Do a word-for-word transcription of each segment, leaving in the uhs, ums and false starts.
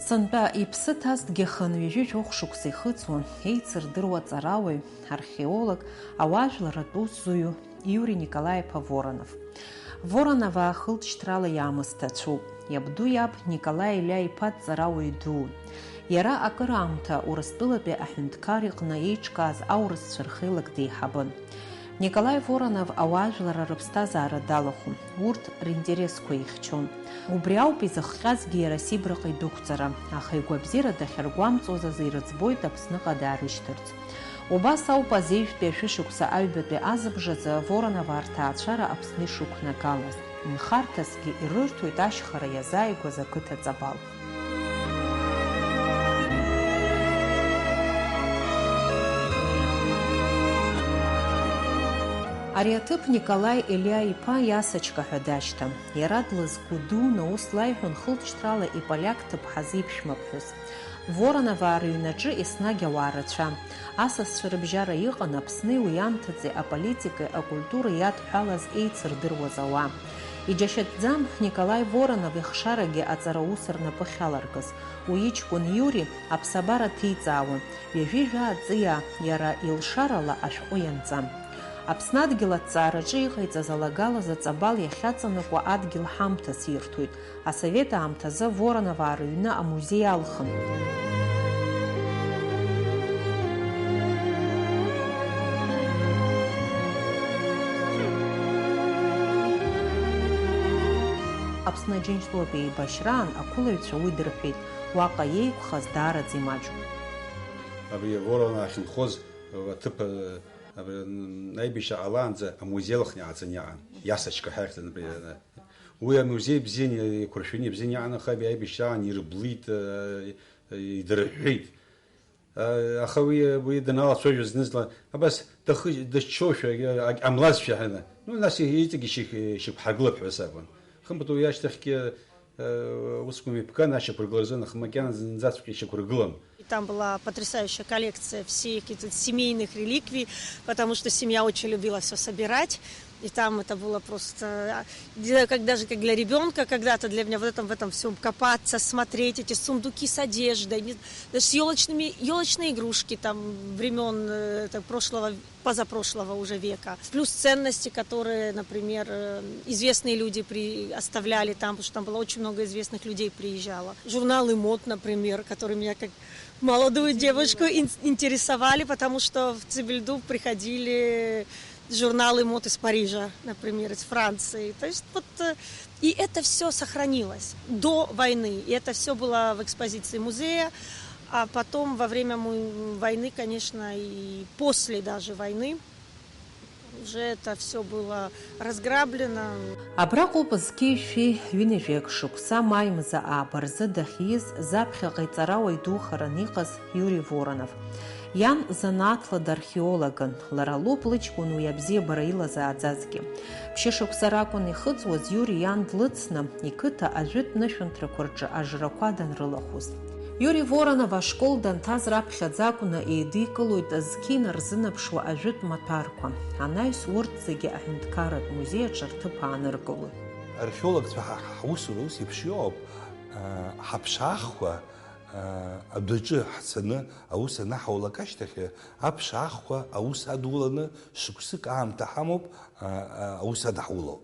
Сынтәа иԥсы ҭазҭгьы хынҩажәи жәохә шықәса ихыҵуан еицырдыруа ҵарауаҩ, археолог, ауаажәларратә усзуҩы Иури Николаи-иԥа Воронов. Воронов аахылҵшьҭрала иаамысҭацәоуп. Иабду иаб Николаи Елиа-иԥа дҵарауаҩ дуун. Иара акыраамҭа Урыстәылатәи аҳәынҭқар иҟны еиҿкааз аурысцәа рхеилак деиҳабын. Николаи Воронов ауаажәларра рыԥсҭазаара далахәын, урҭ ринтересқәа ихьчон. Убри ауп изыхҟьазгьы иара Сибраҟа идәықәҵара, аха игәабзиара дахьаргәамҵуаз азы ирыӡбоит Аԥсныҟа даарышьҭырц. Убас ауп азеижәтәи ашәышықәса аҩбатәи азыбжазы Воронов арҭаацәара Аԥсны ишықәнагалаз. Нхарҭасгьы ирырҭоит ашьхара иазааигәаз ақыҭа Ҵабал. Ари аҭыԥ Николаи Елиа-иԥа Иасочка ҳәа дашьҭан. Иара длызгәыдуны ус лаиҳәон хылҵшьҭрала иполиак ҭыԥҳазы иԥшәмаԥҳәыс. Вороноваа рыҩнаҿы еснагь ауаа рацәан. Асасцәа рыбжьара иҟан Аԥсни уи анҭыҵи аполитикеи акультуреи иадҳәалаз еицырдыруаз ауаа. Иџьашьатәӡам Николаи Воронов ихшарагьы аҵараус рнапы ахьаларкыз. Уи иҷкәын Иури аԥсабара ҭиҵаауан, ҩажәи жәаа ҵиаа, иара илшарала ашәҟәы ианҵан. Аԥсны адгьыл аҭҵаараҿы иҟаиҵаз алагалазы Ҵабал иахьаҵанакуа адгьыл ҳамҭас ирҭоит. Асовет аамҭазы Вороноваа рыҩны амузеи алхын. Аԥсны Аџьынџьтәылатә еибашьраан ақәылаҩцәа уи дырҳәеит, уаҟа иеиқәхаз даараӡа имаҷуп. Абри Воронов ахьынхоз аҭыԥ, абри аибашьра ҟалаанӡа амузеи алхны иааӡаны иҟан. Иасочка ҳәа иахьӡын абри. Уи амузеи бзианы иқәыршәаны ибзианы иҟан, аха абри аибашьраан ирыблит, идырҳәҳәеит. Аха уи, уи даналацәажәоз зны-зынла, абас дахы-, дыччошәа, ак-, ҟамлазшәа ҳәа, ну, нас иҵегь ишьақә-, ишьақәҳаргылап ҳәа сакәын. Хымԥада уи ашьҭахьгьы, э, усқәа мҩаԥган ашьақәыргылара рзын, аха макьана зынӡаҵәҟьа ишьақәыргылам. И там была потрясающая коллекция всех этих семейных реликвий, потому что семья очень любила всё собирать. И там это было просто, а, для, как, даже как для ребёнка когда-то, для меня в этом, в этом всём копаться, смотреть эти сундуки с одеждой, не, с ёлочными, ёлочные игрушки там времён, э, это, прошлого, позапрошлого уже века. Плюс ценности, которые, например, э, известные люди при-, оставляли там, потому что там было очень много известных людей приезжало. Журналы мод, например, которые меня как молодую девушку ин-, интересовали, потому что в Цибельду приходили журналы мод из Парижа, например, из Франции. То есть вот, э, и это всё сохранилось до войны. И это всё было в экспозиции музея. А потом, во время му-, войны, конечно, и после даже войны, уже это всё было разграблено. Абраҟоуп зқьи жәшәи ҩынҩажәи акы шықәса маи мза ааба рзы дахьиз заԥхьаҟа иҵарауаҩ духаран иҟаз Иури Воронов. Иан занааҭла дархеологын, лара лоуп лыҷкәын уи абзиабара илазааӡазгьы. Ԥшьышықәса ракәын ихыҵуаз Иури иан длыцны, иқыҭа ажәытә нышәынҭрақәа рҿы ажрақәа данрылахәыз. Иури Воронов ашкол данҭаз раԥхьаӡа акәны еидикылоит зқьи нарзынаԥшуа ажәытә маҭәарқәа. Анаҩс урҭ зегьы аҳәынҭқарратә музеи аҿы рҭыԥ ааныркылоит. Археологцәа ҳа-, ҳусура ус еиԥш иоуп, аа, ҳаԥшаахқәа, аа, адәаҿы ҳцаны аус анаҳаулак ашьҭахь, аԥшаахқәа аус адуланы шықәсык аамҭа ҳамоуп, аа, аа, аус адаҳуло.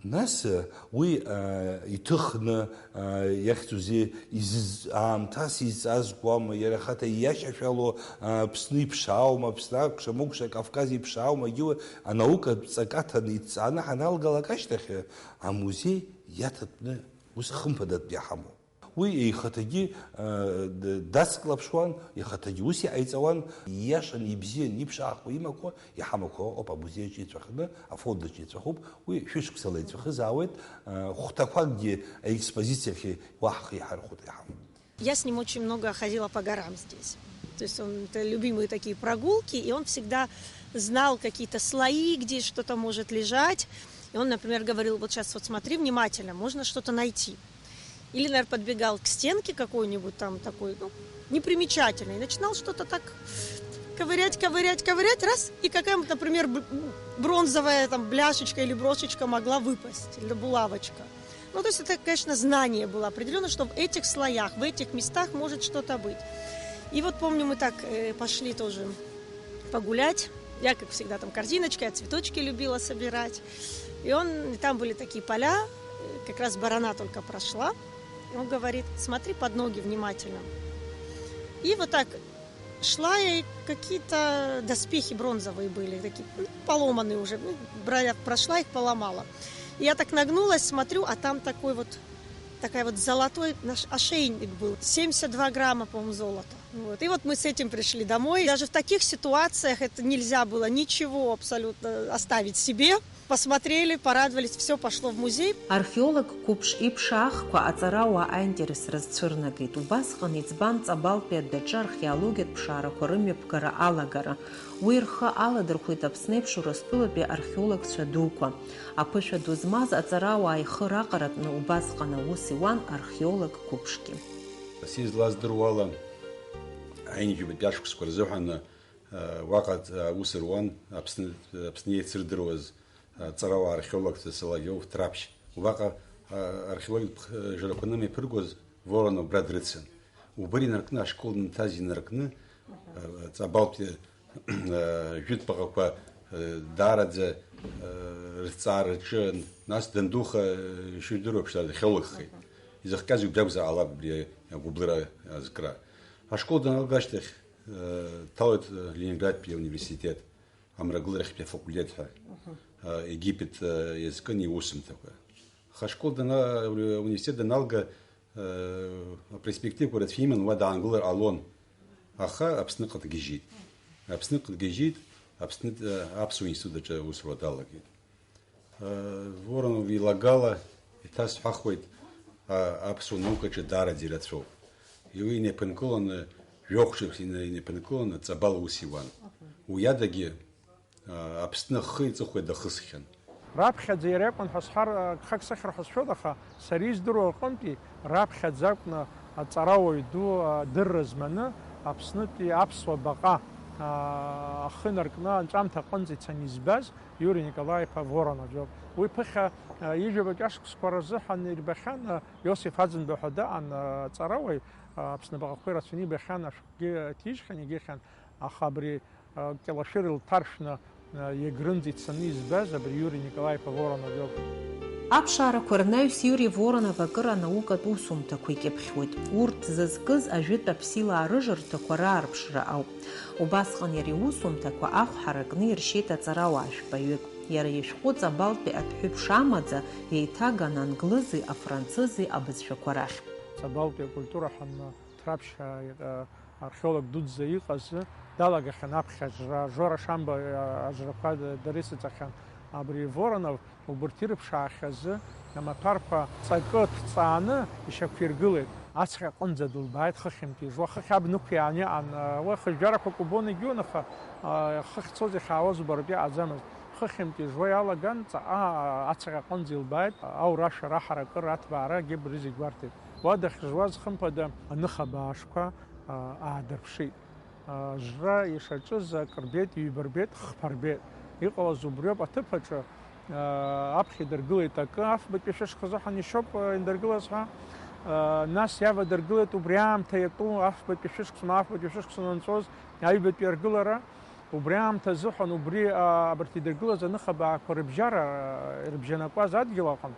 Нас, уи, аа, иҭыхны, аа, иахьӡузеи, изыз-, аамҭас изҵазкуама, иара ихаҭа ииашьашәало, аа, Аԥсны иԥшааума, Аԥсны акәша-мыкәша, Кавказ иԥшааума, егьиуа анаукатә ҵак аҭаны идҵааны ҳаналгалак ашьҭахь, амузеи иаҭатәны ус хымԥадатәны иҳамоуп. Уи ихаҭагьы, э, д-, дацклаԥшуан, ихаҭагьы ус иҟаиҵауан, ииашан, ибзиан, иԥшаахқәа имақәа, иҳамақәа ыҟоуп амузеи аҿы иҵәахны, афонд аҿы иҵәахуп, уи шәышықәсала иҵәахызаауеит, э, хәҭақәакгьы аекспозициахь уаҳа иҳархәоит, иҳамоуп. Я с ним очень много ходила по горам здесь. То есть он, это любимые такие прогулки, и он всегда знал какие-то слои, где что-то может лежать. И он, например, говорил: «Вот щас вот смотри внимательно, можно что-то найти». Или, наверное, подбегал к стенке какой-нибудь там такой, ну, непримечательной, и начинал что-то так ковырять, ковырять, ковырять, раз, и какая-нибудь, например, б-, бронзовая там бляшечка или брошечка могла выпасть, или булавочка. Ну, то есть это, конечно, знание было определённо, что в этих слоях, в этих местах может что-то быть. И вот помню, мы так, э, пошли тоже погулять. Я, как всегда, там корзиночки, я цветочки любила собирать. И он, и там были такие поля, э, как раз барана только прошла. И он говорит: «Смотри под ноги внимательно». И вот так шла я, и какие-то доспехи бронзовые были, такие, ну, поломанные уже. Ну, бра-, я прошла, их поломала. Я так нагнулась, смотрю, а там такой вот, такая вот золотой наш ошейник был. Семьдесят два грамма, по-моему, золота. Вот. И вот мы с этим пришли домой. Даже в таких ситуациях это нельзя было ничего абсолютно оставить себе. Посмотрели, порадовались, всё пошло в музей. Археолог қәыԥш иԥшаахқәа аҵарауаа аинтерес рызцәырнагеит. Убасҟан иӡбан Ҵабалтәи адаҿы археологиатә ԥшаарақәа рымҩаԥгара алагара. Уи рхы аладырхәит Аԥсны еиԥш Урыстәылатәи археологцәа дуқәа. Аԥышәа ду змаз аҵарауаа ихы раҟаратәны убасҟан аус иуан археолог қәыԥшгьы. Сизлаздыруа ала, аҩынҩажәаба ашықәсқәа рзыҳәан, э, уаҟа, э, аус руан Аԥсны, Аԥсны еицырдыруаз, э, ҵарауаа археологцәа Соловиов, Ҭраԥшь. Уаҟа, э, археологиатә ԥх-, э, жәрақәа анымҩаԥыргоз, Воронов убра дрыцын. Убри инаркны ашкол данҭаз инаркны, э, Ҵабалтәи, э, жәытә баҟақәа, э, даараӡа, э, рызҵаара рҿы, нас дандуха, э, ишыжәдыруа аԥшра археологхеит. Изыхҟьаз убри акәзар ҟалап, убри агәыблыра азкра. Ашкол даналга ашьҭахь, э, дҭалоит, э, Ленинградтәи ауниверситет, амрагыларахьтәи афакультет ҳәа, э, Египет, э, иазкын иусумҭақәа. Аха ашкол дана-, ауниверситет даналга, э, аперспективақәа рацәа иман, уа даангылар ҟалон. Аха Аԥсныҟа дгьежьит. Аԥсныҟа дгьежьит, Аԥснытә, э, аԥсуа институт аҿы аусура далагеит. Э, Воронов илагала иҭасҳәахуеит, а, аԥсуа наукаҿы даараӡа ирацәоуп. Уи инеиԥынкыланы, жәохә шықәса ина-, инеиԥынкыланы Ҵабал аус иуан. Уи адагьы, а, Аԥсны ахи аҵыхәеи дахысхьан. Раԥхьаӡа иара иакәын ҳәа сҳәар, а, гхак сыхьыр ҳәа сшәоит, аха сара издыруа рҟынтәи раԥхьаӡа акәны аҵарауаҩ ду адырра зманы Аԥснытәи аԥсуа баҟа, а, ахы инаркны анҵәамҭа аҟынӡа ицаны избаз Иури Николаи-иԥа Воронов иоуп. Уи ԥыхьа, а, ҩажәа баҩ ашықәсқәа рзыҳәан ирбахьан, а, Иосиф Аӡынба ҳәа даан, а, аҵарауаҩ, а, Аԥсны абаҟақәа ирацәаны ибахьан, ашәҟәгьы ҭижьхьан, игьыхьан, аха абри, а, Кьалашәыр илҭаршәны, а, Егрынӡа ицаны избаз абри Иури Николаи-иԥа Воронов иоуп. Аԥшаарақәа рнаҩс Иури Воронов акыр анаукатә усумҭақәа икьыԥхьуеит. Урҭ зызкыз ажәытә аԥсилаа рыжырҭақәа раарԥшра ауп. Убасҟан иара иусумҭақәа ахә ҳаракны иршьеит аҵарауаа жәпаҩык. Иара ишәҟәы Ҵабалтәи адәҳәыԥш амаӡа еиҭаган англызи афранцызи абызшәақәа рахь. Ҵабалтәи акультура ҳанны Ҭраԥшь, а, археолог дуӡӡа иҟаз далагахьан аԥхьа аџра, Жора Шамба, а, аџрақәа д-, дара исыҵахьан. Абри Воронов убырҭ ирыԥшаахьазы амаҭәарқәа ҵакы ҭҵааны ишьақәиргылеит. Ацҟьа аҟынӡа дылбааит, хыхьынтә ижуа, хыхь аб нықәиааны иҟан. Уи хыжәжәарақәак убон егьиун, аха, а, хыхь цоз иахьаауаз убаратәы иҟаӡамызт. Хыхьынтә ижуа иалаган, ҵаҟа ацҟьа аҟынӡа илбааит, аура ашәара аҳаракыра, аҭбаара, агьи абри зегь гәарҭеит. Уа дахьжуаз, хымԥада, аныха абаашқәа, а, аадырԥшит. А, жра ишаҿыз акы рбеит, ҩба рбеит, хԥа рбеит. Иҟалаз убриоуп, аҭыԥ аҿы, а, аԥхьа идыргылеит акы, афбатәи ашәышықәса азыҳәан ишьоуп, а, индыргылаз ҳәа. А, нас иавадыргылеит убри аамҭа иатәу афбатәи ашәышықәса, ма афбатәи ашәышықәса анынҵәоз аҩбатәи аргылара. Убри аамҭа азыҳәан убри, а, абарҭ идыргылаз аныхабаақәа рыбжьара, а, ирыбжьанакуаз адгьыл аҟынтә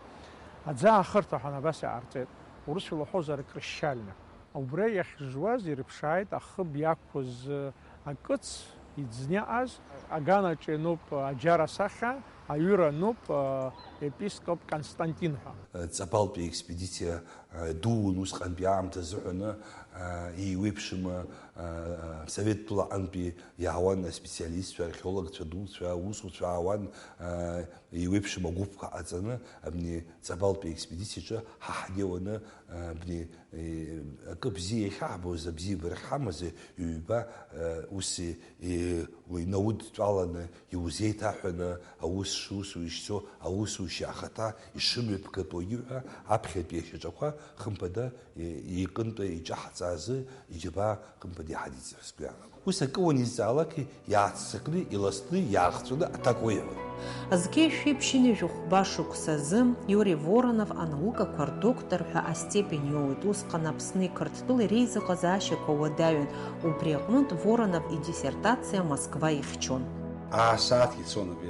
аӡы аахырҭа ҳәа абас иҟарҵеит, урысшәала уҳәозар, крыщальня. Убра иахьжуаз ирыԥшааит ахыб иақәыз, э, акыц иӡны иҟаз, аганаҿ иануп аџьар асахьа, аҩыра ануп, э, епископ Константин ҳәа. Ҵабалтәи аекспедициа, э, дуун усҟантәи аамҭа азыҳәаны, э, еиуеиԥшым, э, Совет тәылаҟынтәи иаауан аспециалистцәа, археологцәа дуцәа, аусуцәа аауан, э, еиуеиԥшым агәыԥқәа ҟаҵаны, абни Ҵабалтәи аекспедициаҿы ҳа ҳнеиуаны, э, абни Акы бзиа иахьаҳбоз, абзиабара ахьҳамаз ҩба, ус инаудтәаланы иузеиҭаҳәаны, аус шусу ишцо, аусу Ԥшьа ахаҭа ишымҩаԥгатәуагьы ҳәа аԥхьатәи ашьаҿақәа, хымԥада, е, иҟынтәи иҿаҳҵаазы иџьабаа, хымԥада, иҳадиҵар сгәы иаанагоит. Ус акы уанизҵаалак, иааццакны, иласны, иаахҵәаны аҭак уеиҳәон. Зқьи жәшәи ԥшьынҩажәи хәба шықәсазы Иури Воронов анаукақәа рдоктор ҳәа астепень иоуеит. Усҟан Аԥсни Қырҭтәылеи реизыҟазаашьақәа уадаҩын. Убри аҟнытә Воронов идиссертациа Москва ихьчон. Аасааҭ ицон абри,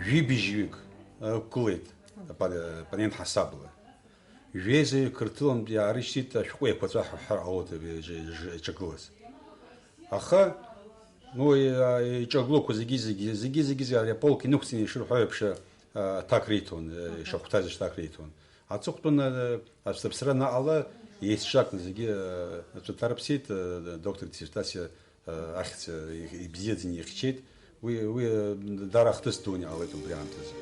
жәибжьҩык, ықәгылеит апар-, апарен ҳасабла. Жәеизаҩык Қырҭтәылантәи аарышьҭит ашәҟәы еиқәаҵәа ҳәа ҳәар ҟалоит абри аҿы-, аҿы-, аҿагылаз. Аха, ну, и-, а, иҿагылақәа зегьы, зегьы, зегьы, зегьы, зегьы ари аполк инықәҵаны ишырҳәо еиԥш, а, аҭак риҭон, а, ишахәҭаз аҭак риҭон. Аҵыхәтәан, а, аԥсра наҟала еицҿакны зегьы, а, аҵәа ҭарыԥсеит, а, доктор диссертациа ахьӡ ибзиаӡаны ихьчеит, уи, уи даара ахҭыс дуны иҟалеит убри аамҭазы.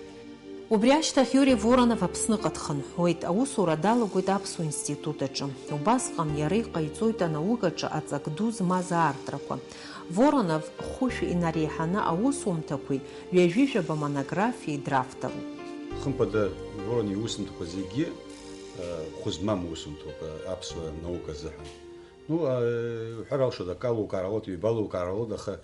Убри ашьҭахь Иури Воронов Аԥсныҟа дхынҳәуеит, аусура далагоит Аԥсуа институт аҿы. Убасҟан иара иҟаиҵоит анаукаҿы аҵак ду змаз аартрақәа. Воронов хәышә инареиҳаны аусумҭақәеи ҩажәижәаба монографиеи дравторуп. Хымԥада, Воронов иусумҭақәа зегьы, э, хәы змам усумҭоуп, э, аԥсуа наука азыҳәан. Ну, а, уҳәар алшоит, акы алукаар ҟалоит, ҩба алукаар ҟалоит, аха,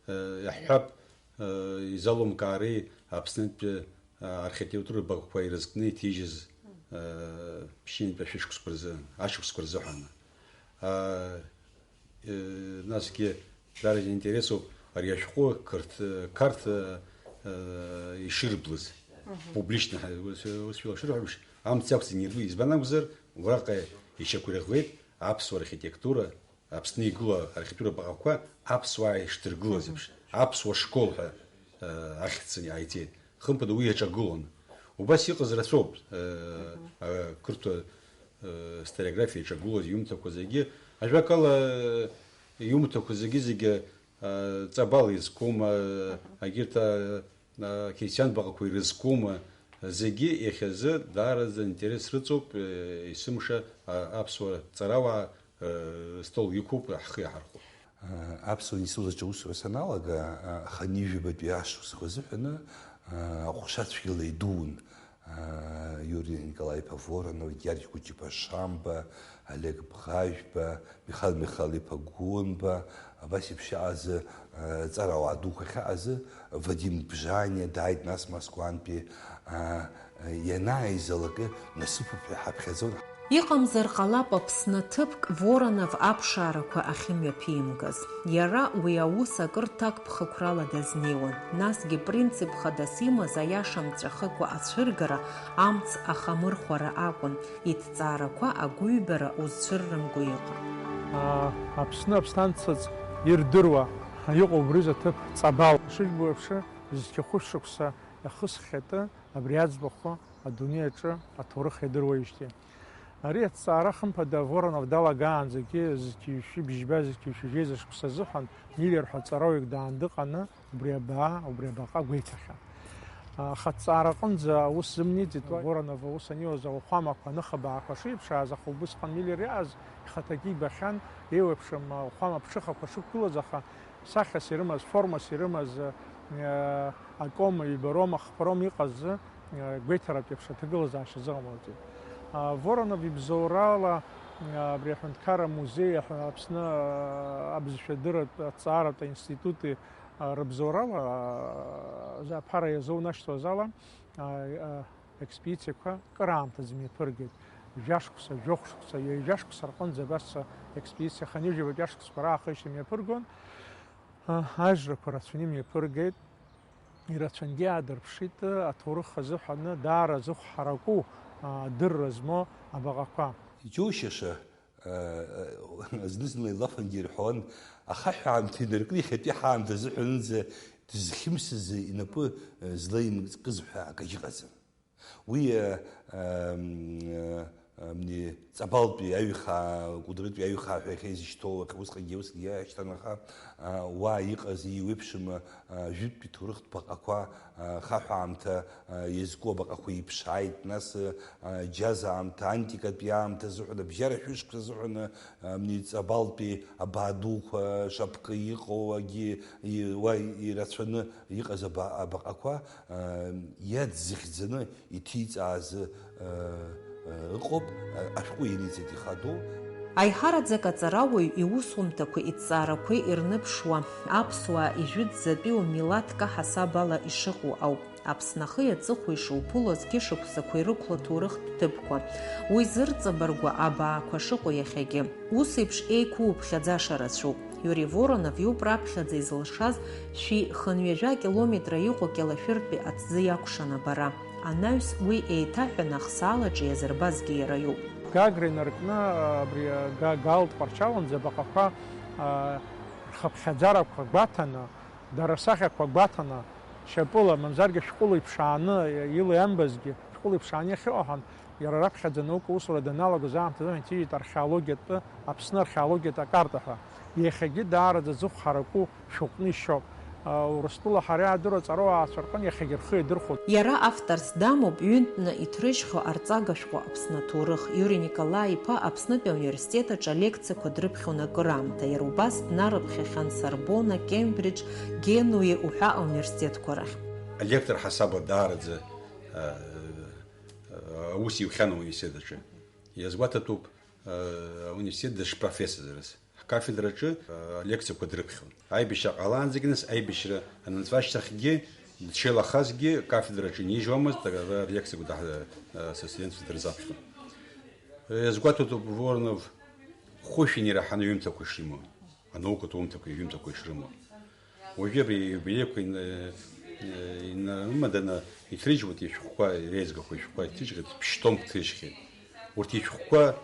а, иаҳҳәап, а, изалумкаари Аԥснынтәи, а, архитектура баҟақәа ирызкны иҭижьыз, а, ԥшьынтә ашәышықәсқәа рзы, ашықәсқәа рзыҳәан. А, э, насгьы дара интересуп ари ашәҟәы Қарҭ-, Қарҭ, а, а, ишырблыз. Мгм. Публично, ҳа-, ус, ус шәылашырҳәа еиԥш, амц иақәҵаны ирбеит. Избан акәзар, уаҟа ишьақәирӷәӷәеит аԥсуа архитектура, Аԥсны игылоу архитектура баҟақәа аԥсуаа ишдыргылаз еиԥш, аԥсуа школ ҳәа, э, ахьӡ иааиҵеит. Хымԥада уи иаҿагылон. Убас иҟаз рацәоуп, э, ақырҭуа, э, историографиа иаҿагылоз иумҭақәа зегьы. Ажәакала, э, иумҭақәа зегьы-зегьы, э, ҵабал изкума, э, агьырҭ, э, Қьристиан баҟақәа ирызкума, зегьы иахьазы даараӡа интерес рыҵоуп, есымша аԥсуа ҵарауаа рыстол иқәуп, ҳхы иаҳархәоит. Аԥсуа институт аҿы аусура саналага, хынҩажәабатәи ашықәсқәа азыҳәаны аҟәшацәгьала идуун. Иури Николаи-иԥа Воронов, Георги Кучиԥа Шамба, Олег Бӷажәба, Михаил Михаил-иԥа Гәынба, абас еиԥш иаазы, ҵарауаа дуқәа ахьаазы, Вадим Бжаниа дааит, нас Москвантәи, ианааизалакы насыԥуп ҳәа иҳаԥхьаӡон. Иҟамзар ҟалап Аԥсны ҭыԥк Воронов аԥшаарақәа ахьымҩаԥимгаз. Иара уи аус акыр ҭакԥхықәрала дазнеиуан, насгьы принцип хадас имаз аиаша мҵәахыкәа ацәыргара, амц ахамырхәара акәын, иҭҵаарақәа агәыҩбара узцәыррымго иҟан. Аԥсны Аԥсҭанцыҵ ирдыруа иҟоуп убри рзы аҭыԥ ҵабал. Ишыжәбо еиԥш, зқьы хәышә шықәса иахысхьеит абри аӡбахә адунеи аҿы аҭоурых иадыруеижьҭеи. Ари аҭҵаара, хымԥада, Воронов далагаанӡагьы, зқьи жәшәи бжьба, зқьи жәшәи жәеиза шықәса азыҳәан, Миллер ҳәа ҵарауаҩык даан дыҟаны, убри абаа, убри абаҟа гәеиҭахьан. Аха аҭҵаара аҟынӡа аус зымниӡеит, Воронов аус аниуаз ауахәамақәа аныхабаақәа шеиԥшааз, аха убысҟан Миллер иааз ихаҭагьы ибахьан, еиуеиԥшым ауахәама ԥҽыхақәа шықәгылаз, аха сахьас ирымаз, формас ирымаз, э, аком, ҩбаром, ахԥаром иҟаз, э, гәеиҭаратә еиԥш аҭагылазаашьа зыҟамлаӡеит. А, Воронов ибзоурала, а, абри аҳәынҭқарра музеи, аҳ-, Аԥсны, а, абызшәа адырратә, аҭҵааратә аинститути, а, рыбзоурала, а, за-, аԥара иазоунашьҭуаз ала, а, а, експедициақәа кыраамҭаӡа имҩаԥыргеит. Жәашықәса, жәохә шықәса, ҩажәа шықәса рҟынӡа абас аекспедициа хынҩажәи жәаба ашықәсқәа раахышьҭ имҩаԥыргон. А, ажрақәа рацәаны имҩаԥыргеит. Ирацәангьы аадырԥшит аҭоурых азыҳәаны даара зыхә ҳараку, а, адырра змоу абаҟақәа. Иџьоушьаша, а, а, зны-зынла илафангьы ирҳәон, ахаҳә аамҭа инаркны иахьатәи ҳаамҭа азыҳәанынӡа дызхьымсыз инапы, а, злаимкыз ҳәа акагьы ыҟаӡам. Уи, а, ам, а, Мни Ҵабалтәи аҩхаа, Кәыдрытәи аҩхаа ҳәа иахьа изышьҭоу, усҟангьы, усгьы иашьҭан, аха, а, уа иҟаз еиуеиԥшым, а, жәытәтәи ҭоурыхтә баҟақәа, а, хаҳә аамҭа, а, иазку абаҟақәа иԥшааит, нас, а, џьаз аамҭа, антикатәи аамҭа азыҳәан, абжьара шәышықәса азыҳәан, а, мни Ҵабалтәи абаа дуқәа, шапкы иҟоу, агьи, и-, уа ирацәаны иҟаз аба-, абаҟақәа, а, иаӡзыхьӡаны иҭиҵааз, ы, ы, ыҟоуп, ы, ашәҟәы ианиҵеит ихадоу. Аиҳараӡак аҵарауаҩ иусумҭақәеи иҭҵаарақәеи ирныԥшуа, аԥсуаа ижәытәӡатәиу милаҭк аҳасаб ала ишыҟоу ауп. Аԥсны ахи аҵыхәеи шуԥыло, зқьышықәсақәа ирықәло аҭоурыхтә ҭыԥқәа. Уи зырҵабыргуа абаақәа шыҟоу иахьагьы. Ус еиԥш еиқәуԥхьаӡаша рацәоуп. Иури Воронов иоуп раԥхьаӡа изылшаз, шәи хынҩажәа километра иҟоу Кьалашәыртәи аҭӡы иакәшан абара. Анаҩс уи еиҭаҳәаны ахсаалаҿы иазырбазгьы иара иоуп. Гагра инаркны, абри, га-, Галтә Тҟәарчаланӡа абаҟақәа, а, рхыԥхьаӡарақәа гәаҭаны, дара рсахьақәа гәаҭаны, шьапыла, мамзаргьы шәҟәыла иԥшааны, ила иамбазгьы шәҟәыла иԥшааны иахьыҟоу ҳәа, иара раԥхьаӡа анаукаус ара даналагоз аамҭазы иҭижьит археологиатә, Аԥсны археологиатә акарта ҳәа. Иахьагьы даараӡа аӡыхә ҳараку шәҟәны ишьоуп. Урыстәыла ҳара иаадыруа аҵарауаацәа рҟны иахьагьы рхы иадырхәоит. Иара авторс дамоуп ҩынтәны иҭрыжьхьоу арҵага шәҟәы Аԥсны аҭоурых. Иури Николаи-иԥа Аԥснытәи ауниверситет аҿы алекциақәа дрыԥхьон акыраамҭа. Иара убас днарыԥхьахьан Сорбонна, Кембридж, Генуе уҳәа ауниверситетқәа рахь. Алектор ҳасабла даараӡа, а, а, аус иухьан ауниверситет аҿы. Иазгәаҭатәуп, а, ауниверситет дышпрофессорыз. Ҳкафедраҿы, а, алекциақәа дрыԥхьон. Аибашьра ҟалаанӡагьы, нас аибашьра анынҵәа ашьҭахьгьы, дшеилахазгьы, кафедраҿы инижьуамызт, ара алекциақәа даҳ-, а, са студентцәа дырзаԥхьон. Иазгәаҭатәуп Воронов хәышә инеираҳаны ҩымҭақәа шимоу, анаукатә ҩымҭақәа, ҩымҭақәа ишрымоу. Уажәы абри иубилеиқәа ин-, инарымаданы иҭрыжьуеит ишәҟәқәа, иреизгақәа ишәҟәқәа иҭрыжьхьеит, ԥшь-томк ҭрыжьхьеит. Урҭ ишәҟәқәа,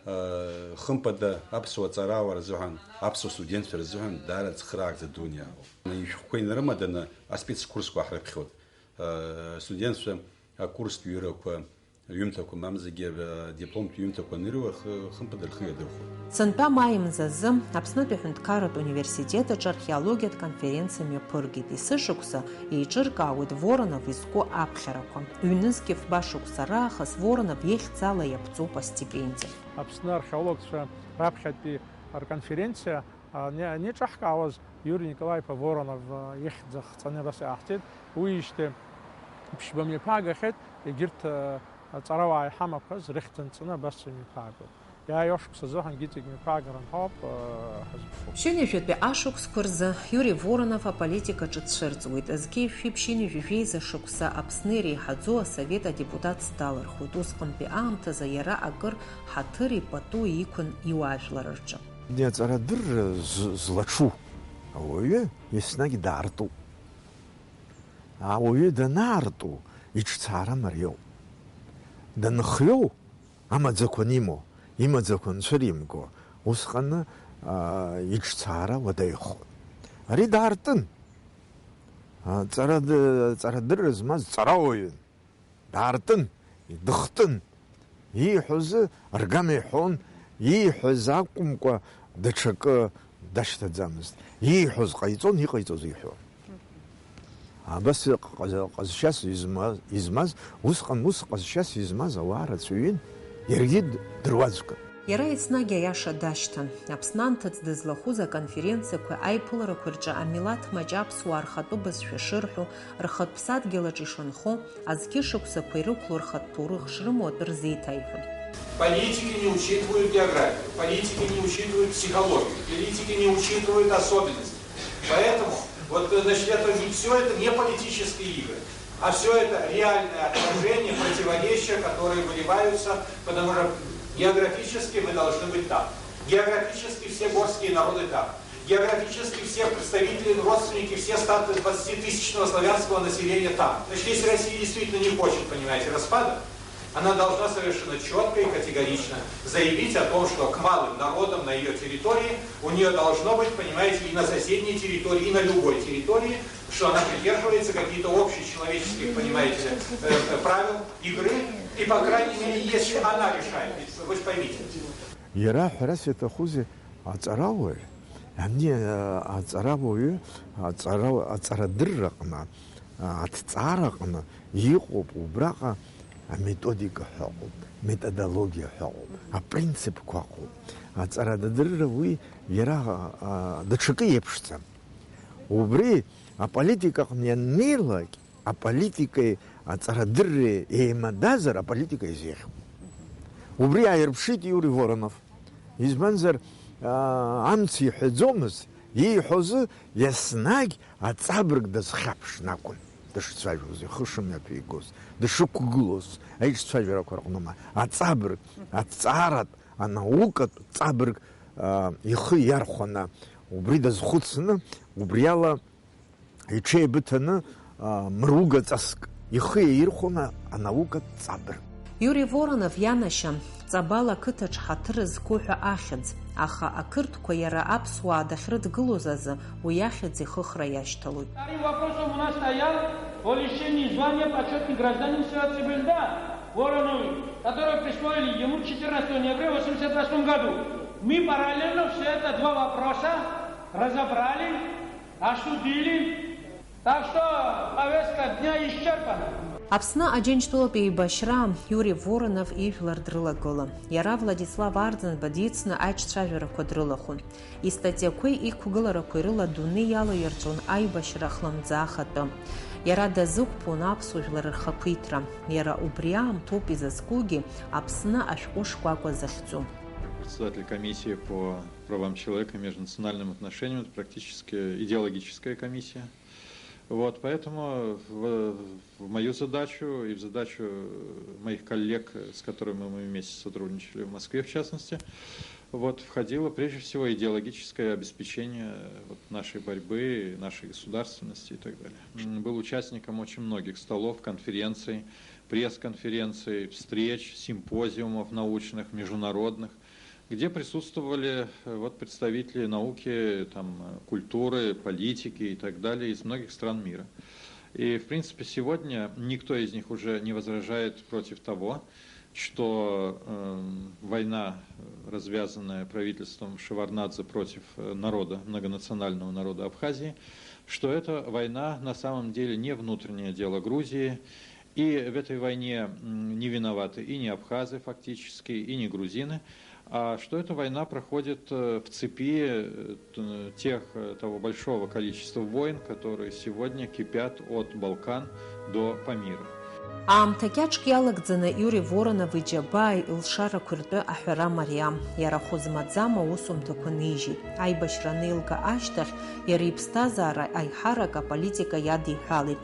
э, хымԥада аԥсуа ҵарауаа рзыҳәан, аԥсуа студентцәа рзыҳәан даара цхыраагӡа дуны иаауп. Ишәҟәқәа инарымаданы аспецкурсқәа ҳрыԥхьоит. Э, студентцәа акурстә ҩырақәа, ҩымҭақәа мамзаргьы, э, дипломтә ҩымҭақәа анырҩуа, хы-, хымԥада рхы иадырхәоит. Сынтәа маи мзазы Аԥснытәи аҳәынҭқарратә университет аҿы археологиатә конференциа мҩаԥыргеит. Есышықәса еиҿыркаауеит Воронов изку аԥхьарақәа. Ҩнызқьи фба шықәса раахыс Воронов ихьӡала иаԥҵоуп астипендиа. Аԥсны археологцәа раԥхьатәи рконференциа ани-, анеиҿаҳкаауаз, Иури Николаи-иԥа Воронов, а, ихьӡ ахҵаны абас иааҳҵеит. Уиижьҭеи ԥшьба мҩаԥаагахьеит, егьырҭ, а, аҵарауаа иҳамақәаз рыхьӡ анҵаны абас имҩаԥаагоит. Иааиуа шықәс азыҳәангьы иҵегь мҩаԥаагара анҳауп, а, ҳазыԥшу. Ԥшьынҩажәатәи ашықәсқәа рзы Иури Воронов аполитикаҿы дцәырҵуеит. Зқьи жәшәи ԥшьынҩажәи жәеиза шықәса Аԥсны иреиҳаӡоу асовет адепутатс далырхуеит. Усҟантәи аамҭазы иара акыр ҳаҭыри патуи иқәын иуаажәлар рҿы. Аҵарадырра з-, злаҽу ауаҩы еснагь даартуп. Ауаҩы данаарту иҿцаара мариоуп. Данхиоу амаӡақәа анимоу, имаӡақәа анцәыримго, усҟаны, аа, иҿцаара уадаҩхоит. Ари даартын. А, ҵарад-, ҵарадырра змаз ҵарауаҩын. Даартын, дыхтын. Ииҳәоз аргама иҳәон, ииҳәаз акәымкәа даҽакы дашьҭаӡамызт. Ииҳәоз ҟаиҵон, иҟаиҵоз иҳәон. Абас ҟаз-, ҟазшьас изма-, измаз, усҟан ус ҟазшьас измаз ауаа рацәаҩын, иаргьы д-, дыруаӡәкын. Иара еснагь аиаша дашьҭан. Аԥсны анҭыҵ дызлахәыз аконференциақәеи аиԥыларақәеи рҿы амилаҭ маҷ аԥсуаа рхатәы бызшәа шырҳәо, рхатә ԥсадгьыл аҿы ишанхо, азқьышықәсақәа ирықәло рхатә ҭоурых шрымоу атәы рзеиҭаиҳәон. Политики не учитывают географию, политики не учитывают психологию, политики не учитывают особенности. Поэтому, вот, значит, это не, всё это не политические игры, а всё это реальное отражение противоречия, которые выливаются, потому что географически мы должны быть там. Географически все горские народы там. Географически все представители, родственники, все статы двадцатитысячного славянского населения там. Значит, если Россия действительно не хочет, понимаете, распада, она должна совершенно чётко и категорично заявить о том, что к малым народам на её территории у неё должно быть, понимаете, и на соседней территории, и на любой территории, что она придерживается каких-то общечеловеческих, понимаете, э, э, правил игры. И, по крайней мере, если она решает, ведь вы же поймите. Иара ҳәарас иаҭахузеи, аҵарауаҩ, ани, а, аҵарауаҩы, аҵара-, аҵарадырраҟны, а, аҭҵаараҟны иҟоуп убраҟа аметодика ҳәа ыҟоуп, методологиа ҳәа ыҟоуп, апринципқәа ыҟоуп. Аҵарадырра уи иара, а, даҽакы иеиԥшӡам. Убри аполитикаҟны ианнеилак, аполитикеи аҵарадырреи еимадазар, аполитика изеиӷьуп. Убри ааирԥшит Иури Воронов. Избанзар, аа, амц иҳәаӡомызт, ииҳәозы еснагь аҵабырг дазхьаԥшны акәын дышцәажәоз, ихы шымҩаԥигоз, дышықәгылоз, аиҿцәажәарақәа рҟны ма, аҵабырг, аҭҵааратә, анаукатә ҵабырг, аа, ихы иархәаны, убри дазхәыцны, убриала иҽеибыҭаны, а, мыругаҵаск ихы иаирхәон анаукатә ҵабырг. Иури Воронов ианашьа, Ҵабал ақыҭаҿ ҳаҭыр зқәу ҳәа ахьӡ, аха ақырҭқәа иара аԥсуаа дахьрыдгылоз азы уи ахьӡ ихыхра иашьҭалоит. Вторым вопросом у нас стоял о лишении звания почётный гражданин Севастополя Воронову, которое присвоили ему четырнадцатого ноября восемьдесят восьмом году. Мы параллельно все это два вопроса разобрали. Осудили. Так что повестка дня исчерпана. Аԥсны Аџьынџьтәылатә еибашьра Иури Воронов ижәлар дрылагылан. Иара Владислав Арӡынба дицны аиҿцәажәарақәа дрылахәын. Истатиақәеи иқәгыларақәеи рыла адунеи иалаирҵәон аибашьра хлымӡаах атәы. Иара дазықәԥон аԥсуа жәлар рхақәиҭра. Иара убри аамҭоуп изызкугьы Аԥсны ашәҟәы шкәакәа захьӡу. Председатель комиссии по правам человека и межнациональным отношениям, это практически идеологическая комиссия. Вот, поэтому в, в мою задачу и в задачу моих коллег, с которыми мы вместе сотрудничали в Москве, в частности, вот, входило прежде всего идеологическое обеспечение вот нашей борьбы, нашей государственности и так далее. М, был участником очень многих столов, конференций, пресс-конференций, встреч, симпозиумов научных, международных, где присутствовали, э, вот, представители науки, там, э, культуры, политики и так далее из многих стран мира. И, в принципе, сегодня никто из них уже не возражает против того, что, эм, война, э, развязанная правительством Шеварднадзе против, э, народа, многонационального народа Абхазии, что эта война на самом деле не внутреннее дело Грузии, и в этой войне, м, не виноваты и не абхазы фактически, и не грузины, а что эта война проходит, э, в цепи, э, т-, тех, э, того большого количества войн, которые сегодня кипят от Балкан до Памира. Аамҭа кьаҿк иалагӡаны Иури Воронов иџьабааи илшарақәеи ртәы аҳәара мариам, иара хәы змаӡам аусумҭақәа нижьит. Аибашьра анеилга ашьҭахь, иара иԥсҭазаара аиҳарак аполитика иадиҳәалеит.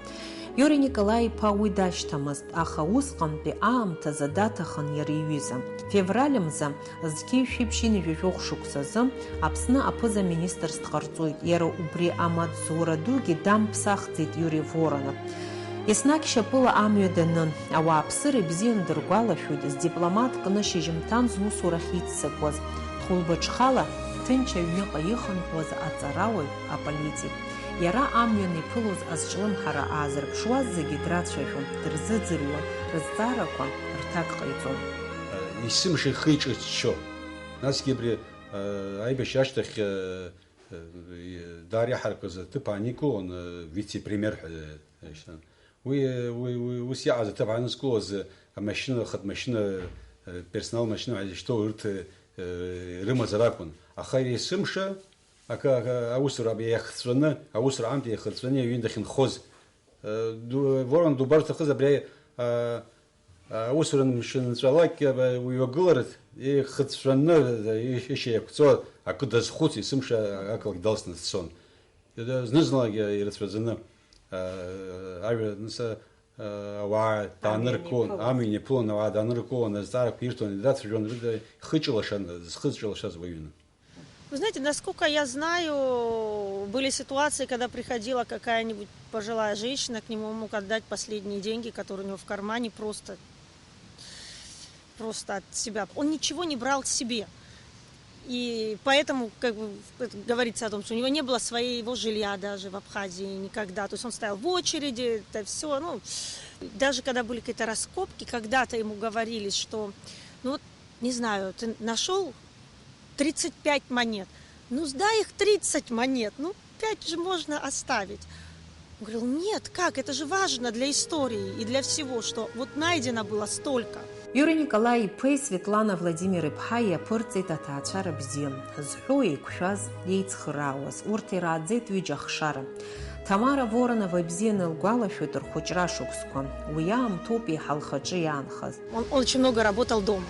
Иури Николаи-иԥа уи дашьҭамызт, аха усҟантәи аамҭазы даҭахын иара иҩыза. Февраль мза, зқьи жәшәи ԥшьынҩажәи жәохә шықәсазы, Аԥсны аԥыза-министрс дҟарҵоит, иара убри амаҵзура дугьы дамԥсахӡеит Иури Воронов. Еснагь шьапыла амҩа данын, ауааԥсыра ибзианы дыргәалашәоит, здипломат кны шьыжьымҭан зусурахь иццакуаз, дхәылбыҽхала ҭынч аҩныҟа ихынҳәуаз аҵарауаҩ, аполитик. Иара амҩан иԥылоз азҿлымҳара аазырԥшуаз зегьы драцәажәон, дырзыӡырҩуан, рызҵаарақәа рҭак ҟаиҵон. Есымша ихы иҿыччо. Насгьы абри, э, аибашьра ашьҭахь, э, э, даара иаҳаракыз аҭыԥ ааникылон, э, вице-премиер ҳәа, э, ишьҭан. Уи, уи, уи, ус иааз аҭыԥ аанызкылоз, амашьына, хатә машьына, персонал машьына ҳәа изышьҭоу урҭ, э, рымазар акәын. Аха иара есымша акы, акы, аусура иахҵәаны, аусура аамҭа иахырҵәаны аҩны дахьынхоз. Э, ду-, Ворон дубар уҭахыз абри, а, а, аусура мшынҵәалак, а, уҩагыларц ихыҵәҵәаны, ишьа иақәҵо акы дазхәыц, есымша ақалақь далсны дцон. Зны-зынлагьы ирацәаӡаны, аа, ажәа, нас, аа, ауаа дааныркылон, амҩан иԥылон, ауаа дааныркылон, азҵаарақәа ирҭон, идрацәажәон, рыда ихы ҷылашан, зхы зҷылашаз уаҩын. Вы знаете, насколько я знаю, были ситуации, когда приходила какая-нибудь пожилая женщина, к нему мог отдать последние деньги, которые у него в кармане, просто просто от себя. Он ничего не брал себе. И поэтому, как бы, это говорится о том, что у него не было своего жилья даже в Абхазии никогда. То есть он стоял в очереди, это всё, ну, Даже когда были какие-то раскопки, когда-то ему говорили, что, ну вот, не знаю, ты нашел тридцать пять монет, ну сдай их тридцать монет, ну пять же можно оставить. Он говорил: нет, как, это же важно для истории и для всего, что вот найдено было столько. Иури Николаи-иԥеи Светлана Владимир-иԥҳаи иаԥырҵеит аҭаацәара бзиа, зҳәо еиқәшәаз, еицхыраауаз. Урҭ ирааӡеит ҩыџьа ахшара. Ҭамара Воронова ибзианы лгәалашәоит рхәыҷра шықәсқәа. Уи аамҭоуп еиҳа лхаҿы иаанхаз. Он, он очень много работал дома.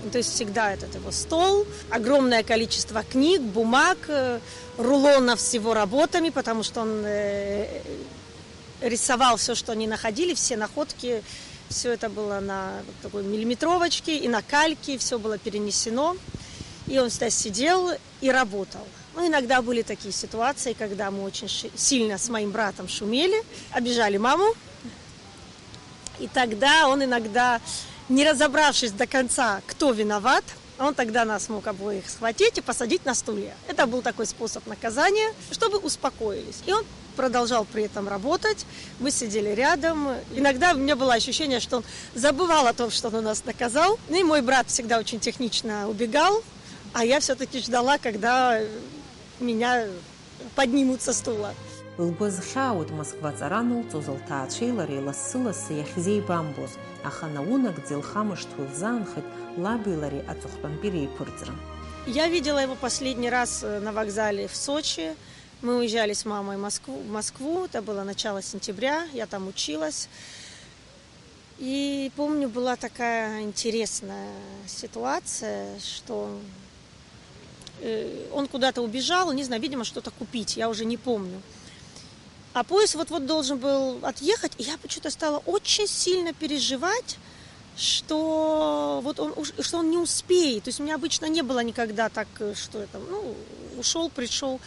Ну, то есть всегда этот его стол, огромное количество книг, бумаг, э, рулонов с его работами, потому что он, э, рисовал все, что они находили, все находки, все это было на вот такой миллиметровочке и на кальке, все было перенесено. И он всегда сидел и работал. Ну, иногда были такие ситуации, когда мы очень ши- сильно с моим братом шумели, обижали маму. И тогда он иногда, не разобравшись до конца, кто виноват, он тогда нас мог обоих схватить и посадить на стулья. Это был такой способ наказания, чтобы успокоились. И он продолжал при этом работать. Мы сидели рядом. Иногда у меня было ощущение, что он забывал о том, что он нас наказал. Ну и мой брат всегда очень технично убегал, а я все-таки ждала, когда меня поднимут со стула. Лгәы азхьаауеит Москва аҵара анылҵоз лҭаацәеи лареи лассы-лассы иахьзеибамбоз, аха наунагӡа илхамышҭуа илзаанхеит лаби лареи аҵыхәтәантәи реиԥырҵра. Я видела его последний раз, э, на вокзале в Сочи. Мы уезжали с мамой в Москву, в Москву. Это было начало сентября, я там училась. И помню, была такая интересная ситуация, что, э, он куда-то убежал, не знаю, видимо, что-то купить, я уже не помню. А поезд вот-вот должен был отъехать, и я почему-то стала очень сильно переживать, что вот он уж- что он не успеет. То есть у меня обычно не было никогда так, э, что я там, ну, ушел, пришел.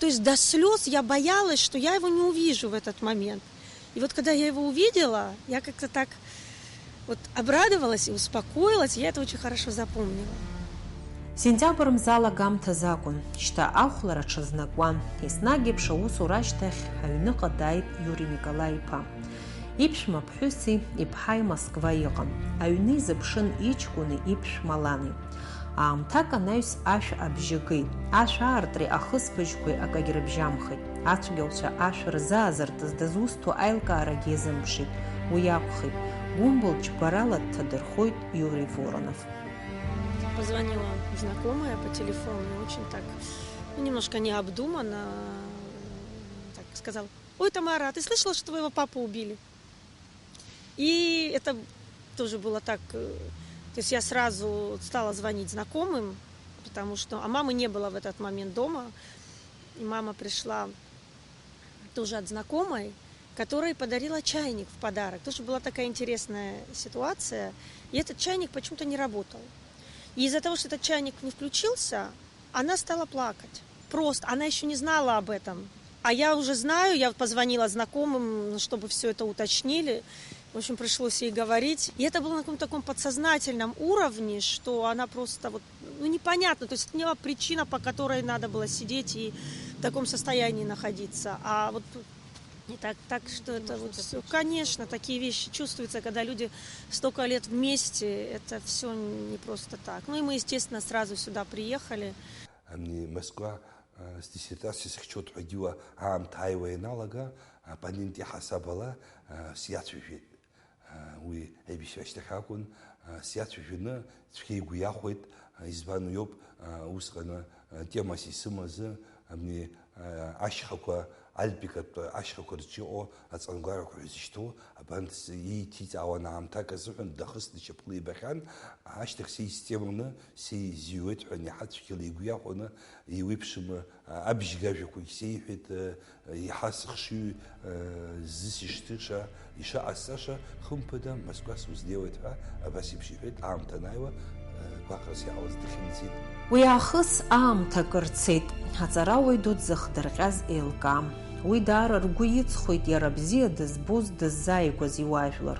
То есть до слез я боялась, что я его не увижу в этот момент. И вот когда я его увидела, я как-то так вот обрадовалась и успокоилась, я это очень хорошо запомнила. Сентиабр мза алагамҭазы акәын, шьҭа ахәлара ҽазнакуан, еснагь еиԥш аусура ашьҭахь аҩныҟа дааит Иури Николаи-иԥа. Иԥшәма ԥҳәыси иԥҳаи Москва иҟан, аҩны изыԥшын иҷкәыни иԥшәма лани. Аамҭак анаҩс ашә абжьы геит, ашә аартреи ахысбыжьқәеи акагь рыбжьамхеит. Ацәгьауцәа ашә рзаазыртыз дызусҭоу аилкаарагьы иазымԥшит. Уи акәхеит, гәымбыл џьбарала дҭадырхоит Иури Воронов. Позвонила знакомая по телефону, и очень так, ну, немножко необдуманно, так сказала: «Ой, Тамара, а ты слышала, что твоего папу убили?» И это тоже было так, э, то есть я сразу стала звонить знакомым, потому что, а мамы не было в этот момент дома, и мама пришла тоже от знакомой, которая подарила чайник в подарок. Тоже была такая интересная ситуация, и этот чайник почему-то не работал. И из-за того, что этот чайник не включился, она стала плакать. Просто, она ещё не знала об этом. А я уже знаю, я позвонила знакомым, чтобы всё это уточнили. В общем, пришлось ей говорить. И это было на каком-то таком подсознательном уровне, что она просто вот, ну, непонятно. То есть это не была причина, по которой надо было сидеть и в таком состоянии находиться. А вот и так, так что это вот всё, конечно, такие вещи чувствуются, когда люди столько лет вместе, это всё не просто так. Ну и мы, естественно, сразу сюда приехали. Ани Москва, а, с диссертацией сыхьчоит ҳәагьы уа аамҭа ааиуа ианалага, аппонент иҳасаб ала, а, сиацәажәеит. Уи аибашьра ашьҭахь акәын, сиацәажәаны цәгьа игәы иахәеит, избан уиоуп, усҟаны темас исымазы, абни, ашьхақәа, альпикатә ашьхақәа рҿы иҟоу аҵангәарақәа ҳәа зышьҭоу, абанҭ ииҭиҵаауан аамҭак азыҳәан дахысны шьапыла ибахьан, ашьҭахь са исҵеманы, са изҩуеит ҳәа аниаҳа цәгьала игәы иахәаны, иуеиԥшым, абжьгажәақәагь сеиҳәеит, еиҳа сыхшыҩ, зысышьҭыша, ишыҟасҵаша, хымԥада, Москва сузнеиуеит ҳәа абас еиԥш иҳәеит, аамҭа анааиуа, гәаҟрас иаауаз дыхьымӡеит. Уи аахыс аамҭа акыр цеит, аҵарауаҩ ду дзыхдырҟьаз еилкаам. Уи даара ргәы иҵхоит иара бзиа дызбоз, дыззааигәаз иуаажәлар.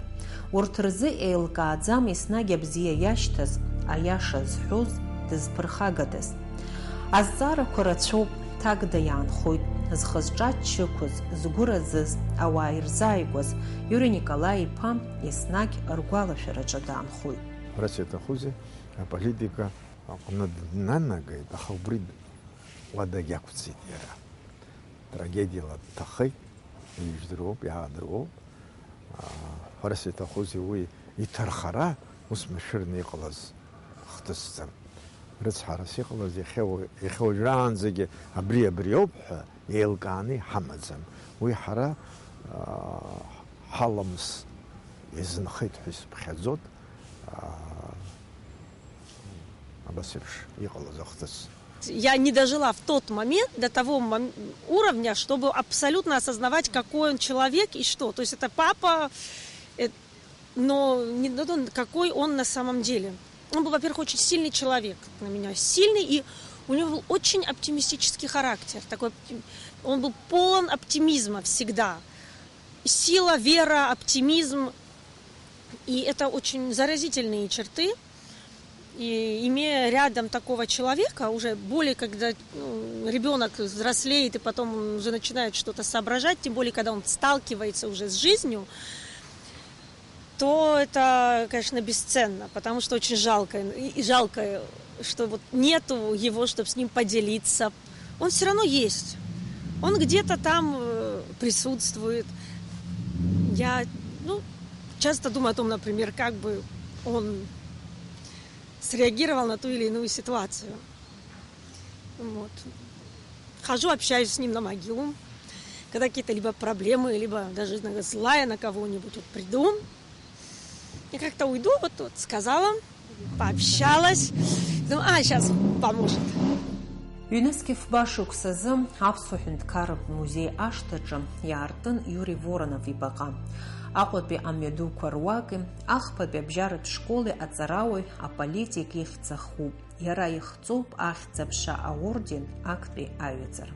Урҭ рзы еилкааӡам еснагь абзиа иашьҭаз, аиаша зҳәоз, дызԥырхагадаз. Азҵаарақәа рацәоуп, ҭакда иаанхоит. Зхы-зҿы аччы ықәыз, згәы разыз, ауаа ирзааигәаз Иури Николаи-иԥа еснагь ргәалашәараҿы даанхоит. Ҳәарас иаҭахузеи, аполитика аҟны днанагеит, аха убри уа дагьақәҵит иара. Трагедиала дҭахеит, ижәдыруоуп, иаадыруоуп. Ҳәарас иаҭахузеи, уи иҭархара ус машәырны иҟалаз хҭысӡам. Рыцҳарас иҟалаз иахьа уа-, иахьа уажәраанӡагьы абри, абриоуп ҳәа еилкааны иҳамаӡам. Уи ҳара, аа, ҳаламыс иазынхеит ҳәа исыԥхьаӡоит, аа, абас еиԥш иҟалаз ахҭыс. Я не дожила в тот момент до того мом-, уровня, чтобы абсолютно осознавать, какой он человек и что. То есть это папа, э, но не до того, какой он на самом деле. Он был, во-первых, очень сильный человек на меня. Сильный, и у него был очень оптимистический характер. Такой, опти-, он был полон оптимизма всегда. Сила, вера, оптимизм. И это очень заразительные черты. И имея рядом такого человека, уже более когда, ну, ребёнок взрослеет и потом он уже начинает что-то соображать, тем более когда он сталкивается уже с жизнью, то это, конечно, бесценно, потому что очень жалко, и, и жалко, что вот нету его, чтоб с ним поделиться. Он всё равно есть. Он где-то там, э, присутствует. Я, ну, часто думаю о том, например, как бы он среагировал на ту или иную ситуацию. Вот. Хожу, общаюсь с ним на могилу. Когда какие-то либо проблемы, либо даже иногда злая на кого-нибудь, вот приду. Я как-то уйду, вот, вот сказала, пообщалась. Думаю, а, щас поможет. Ҩнызқь фба шықәсазы Аԥсуа ҳәынҭқарратә музеи ашҭаҿы иаартын Иури Воронов ибаҟа. Аҟәатәи амҩадуқәа руаки, ахԥатәи абжьаратә школи аҵарауаҩ, аполитик ихьӡ ахуп. Иара ихҵоуп Ахьӡ-аԥша аорден актәи аҩаӡара.